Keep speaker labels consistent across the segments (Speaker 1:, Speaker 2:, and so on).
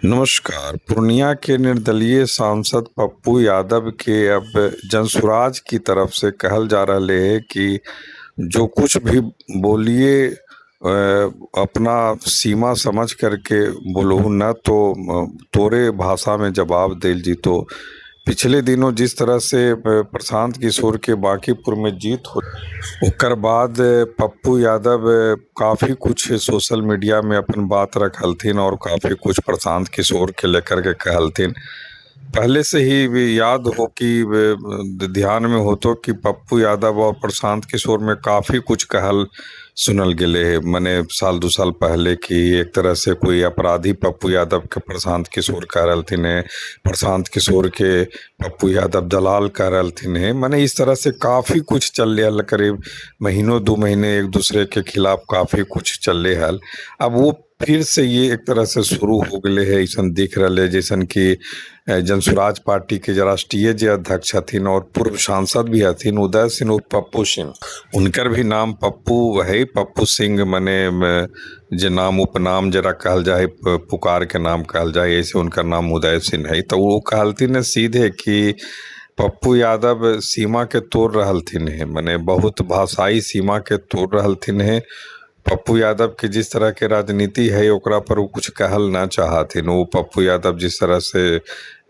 Speaker 1: नमस्कार। पूर्णिया के निर्दलीय सांसद पप्पू यादव के अब जनसुराज की तरफ से कहल जा रहा है कि जो कुछ भी बोलिए अपना सीमा समझ करके बोलहु न तो तोरे भाषा में जवाब दिल जीतो। पिछले दिनों जिस तरह से प्रशांत किशोर के बांकीपुर में जीत हो, ओकर बाद पप्पू यादव काफ़ी कुछ सोशल मीडिया में अपन बात रखलथिन और काफ़ी कुछ प्रशांत किशोर के लेकर के कहलथिन। पहले से ही भी याद हो कि ध्यान में हो तो कि पप्पू यादव और प्रशांत किशोर में काफ़ी कुछ कहल सुनल गेले है, मने साल दू साल पहले कि एक तरह से कोई अपराधी पप्पू यादव के प्रशांत किशोर कह रहलथिन है, प्रशांत किशोर के पप्पू यादव दलाल कह रहलथिन है। मने इस तरह से काफ़ी कुछ चल हल, करीब महीनों 2 महीने एक दूसरे के खिलाफ काफ़ी कुछ चलले हल। अब वो फिर से ये एक तरह से शुरू हो गए है, ऐसा दिख रहा है जैसन कि जनसुराज पार्टी के जो राष्ट्रीय जे अध्यक्ष हथिन और पूर्व सांसद भी हथिन उदय सिंह पप्पू सिंह, उनकर भी नाम पप्पू है, पप्पू सिंह मने जे नाम उपनाम जरा कहल जाए, पुकार के नाम कहल जाए, ऐसे उनका नाम उदय सिंह है। तो वो कहलथिन सीधे कि पप्पू यादव सीमा के तोड़ रहलथिन है, मने बहुत भाषाई सीमा के तोड़ रहलथिन है। पप्पू यादव के जिस तरह के राजनीति है ओकरा पर वो कुछ कहल ना चाहथिन। वो पप्पू यादव जिस तरह से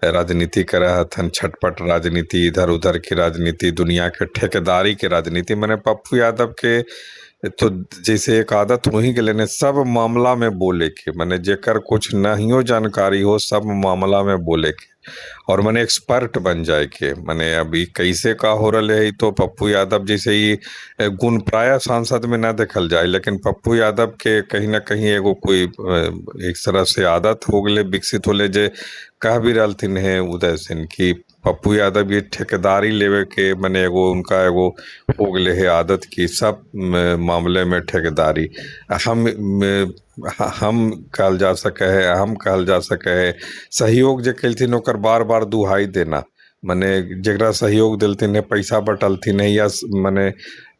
Speaker 1: राजनीति करै हथन, छटपट राजनीति, इधर उधर की राजनीति, दुनिया के ठेकेदारी के राजनीति, मने पप्पू यादव के तो जैसे एक आदत हो ही गेलै ने सब मामला में बोले के, मने जेकर कुछ नहियो जानकारी हो सब मामला में बोले के और मने एक्सपर्ट बन जाए के। मने अभी कैसे का हो रहा है तो पप्पू यादव जैसे ही गुण प्राय सांसद में ना देखल जाए, लेकिन पप्पू यादव के कहीं ना कहीं एगो कोई एक तरह से आदत हो गए, विकसित होले। जे कह भी रहलथिन है उदय सिंह कि पप्पू यादव ये ठेकेदारी लेवे के मने एगो उनका एगो हो गए है आदत कि सब मामले में ठेकेदारी हम कहल जा सके है, हम कहल जा सके है। सहयोग जे कलथिन ओकर बार बार दुहाई देना, मने जकरा सहयोग देलथिन है, पैसा बटलथिन है या मने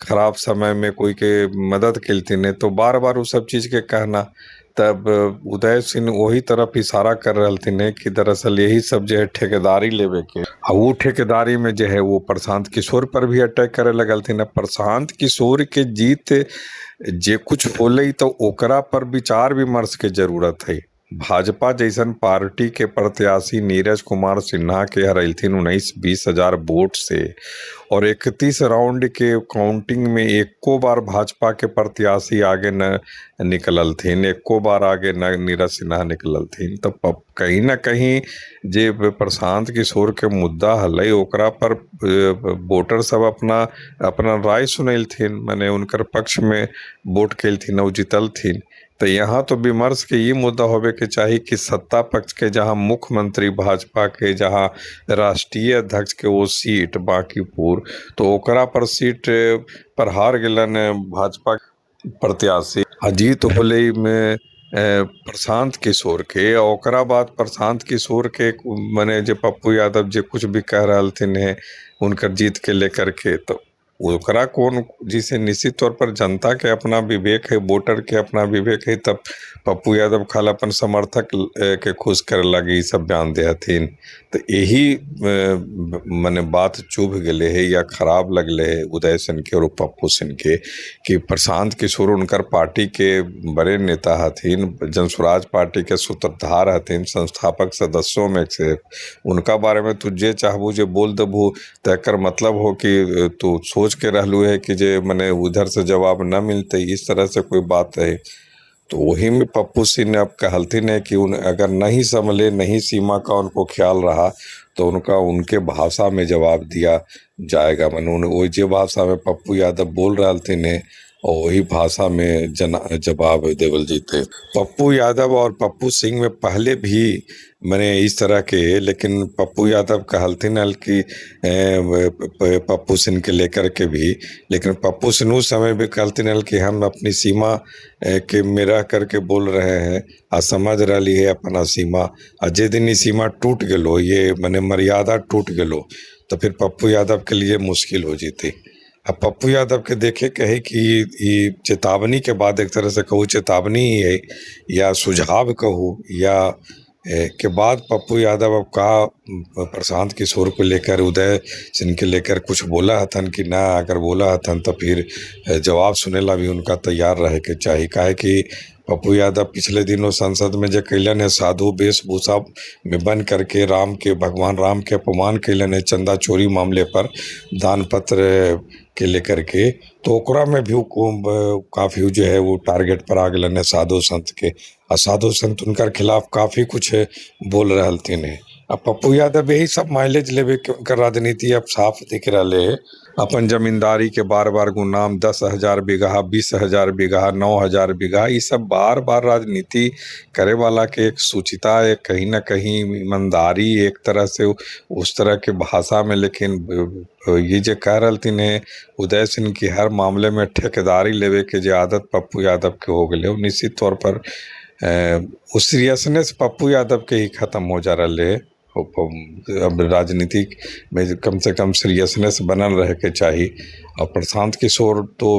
Speaker 1: खराब समय में कोई के मदद कलथिन है तो बार बार वो सब चीज़ के कहना। तब उदय सिंह वही तरफ इशारा कर रहलथिन है कि दरअसल यही सब जो है ठेकेदारी लेवे के, आ वो ठेकेदारी में जो है वो प्रशांत किशोर पर भी अटैक करे लगलथिन है। प्रशांत किशोर के जीत जे कुछ होले तो ओकरा पर विचार विमर्श के जरूरत है। भाजपा जैसन पार्टी के प्रत्याशी नीरज कुमार सिन्हा के हरैलथिन 19-20 हजार वोट से और 31 राउंड के काउंटिंग में एको बार भाजपा के प्रत्याशी आगे न निकललथिन, एको बार आगे न नीरज सिन्हा निकललथिन। तो कहीं ना कहीं जे प्रशांत किशोर के मुद्दा हलै ओकरा पर वोटर सब अपना अपना राय सुनैलथिन, मने उनकर पक्ष में वोट केलथिन और जीतलथिन। तो यहाँ तो विमर्श के ये मुद्दा होवे के चाही कि सत्ता पक्ष के जहाँ मुख्यमंत्री भाजपा के जहाँ राष्ट्रीय अध्यक्ष के वो सीट बांकीपुर, तो ओकरा पर सीट पर हार गेलन भाजपा प्रत्याशी, जीत होले में प्रशांत किशोर के। ओकरा बाद प्रशांत किशोर के मने जे पप्पू यादव जे कुछ भी कह रहलथिन है उनकर जीत के लेकर के, तो ओकरा कौन जिसे निश्चित तौर पर जनता के अपना विवेक है, वोटर के अपना विवेक है। तब पप्पू यादव खाली अपन समर्थक के खुश करे लगी ई सब बयान दे हथिन। तो यही मने बात चुभ गेले है या खराब लगले है उदय सिंह के और पप्पू सिंह के कि प्रशांत किशोर उनकर पार्टी के बड़े नेता हथिन, जनसुराज पार्टी के सूत्रधार हथिन, संस्थापक सदस्यों में से, उनका बारे में तू जे चाहबू जे बोल देबू तो एकर मतलब हो कि तू सोच के रहलू है कि जे मने उधर से जवाब न मिलते, इस तरह से कोई बात है। तो वही में पप्पू सिंह ने अब कहलथिन है कि उन अगर नहीं संभले, नहीं सीमा का उनको ख्याल रहा तो उनका उनके भाषा में जवाब दिया जाएगा। मने उन वही जे भाषा में पप्पू यादव बोल रहलथिन है और वही भाषा में जवाब देवल जीते। पप्पू यादव और पप्पू सिंह में पहले भी मैंने इस तरह के, लेकिन पप्पू यादव कहलथिन हल कि पप्पू सिंह के लेकर के भी, लेकिन पप्पू सिंह उस समय भी कहलथिन हल कि हम अपनी सीमा के में रह करके बोल रहे हैं आ समझ रही है अपना सीमा, आ जे दिन ई सीमा टूट गेलो, ये मने मर्यादा टूट गेलो, तो फिर पप्पू यादव के लिए मुश्किल हो जीती। अब पप्पू यादव के देखे के है कि ई चेतावनी के बाद एक तरह से कहू चेतावनी ही है या सुझाव कहू या के बाद पप्पू यादव अब का प्रशांत किशोर को लेकर, उदय सिंह के लेकर कुछ बोला हथन कि ना? अगर बोला हथन तो फिर जवाब सुने ला भी उनका तैयार रहे के चाही, काहे कि पप्पू यादव पिछले दिनों संसद में जो कैलन है, साधु वेशभूषा में बन करके राम के, भगवान राम के अपमान कैलन है चंदा चोरी मामले पर दान पत्र के लेकर के, तो ओकरा में भी काफ़ी जो है वो टारगेट पर आ गलन है साधु संत के, आ साधु संत उनकर खिलाफ काफ़ी कुछ बोल रहलथिन है। अब पप्पू यादव यही सब माइलेज लेवे के उनकर राजनीति अब साफ दिख रहा है। अपन जमींदारी के बार बार गुनाम, 10,000 बीघा, 20,000 बीघा, 9,000 बीघा, ये सब बार बार राजनीति करे वाला के एक सुचिता, एक कहीं ना कहीं ईमानदारी एक तरह से उस तरह के भाषा में। लेकिन ये जो कह रहलथिन है उदय सिंह की हर मामले में ठेकेदारी लेवे के जो आदत पप्पू यादव के हो गए, निश्चित तौर पर वो सीरियसनेस पप्पू यादव के ही खत्म हो जा रहा है। अब राजनीति में कम से कम सीरियसनेस बनल रहे के चाही। और प्रशांत किशोर तो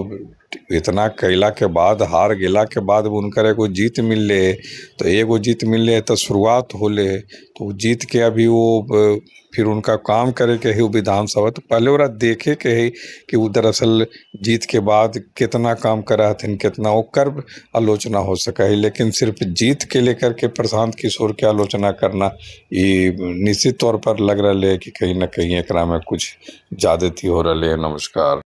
Speaker 1: इतना कैला के बाद, हार गेला के बाद उनकर एगो जीत मिलले है, तो एगो जीत मिलले है तो शुरुआत होले है, तो जीत के अभी वो फिर उनका काम करे के है विधानसभा, तो पहले ओकरा देखे के है कि वो दरअसल जीत के बाद कितना काम करा हथिन, कितना ओकर आलोचना हो सका है। लेकिन सिर्फ जीत के लेकर के प्रशांत किशोर के आलोचना करना, ये निश्चित तौर पर लग रहा है कि कहीं ना कहीं एकरा में कुछ ज्यादती हो रहा है। नमस्कार।